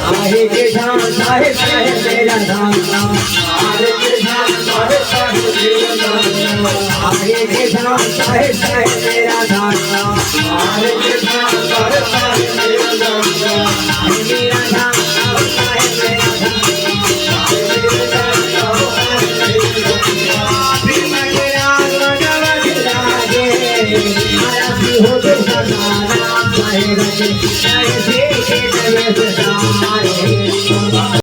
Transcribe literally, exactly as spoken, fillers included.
आहे के धाम, साहे साहे मेरा धाम। आहे के धाम, साहे साहे मेरा धाम। आहे के धाम, साहे साहे मेरा धाम। आहे के धाम, साहे साहे मेरा धाम। आहे मेरा धाम, साहे साहे मेरा धाम।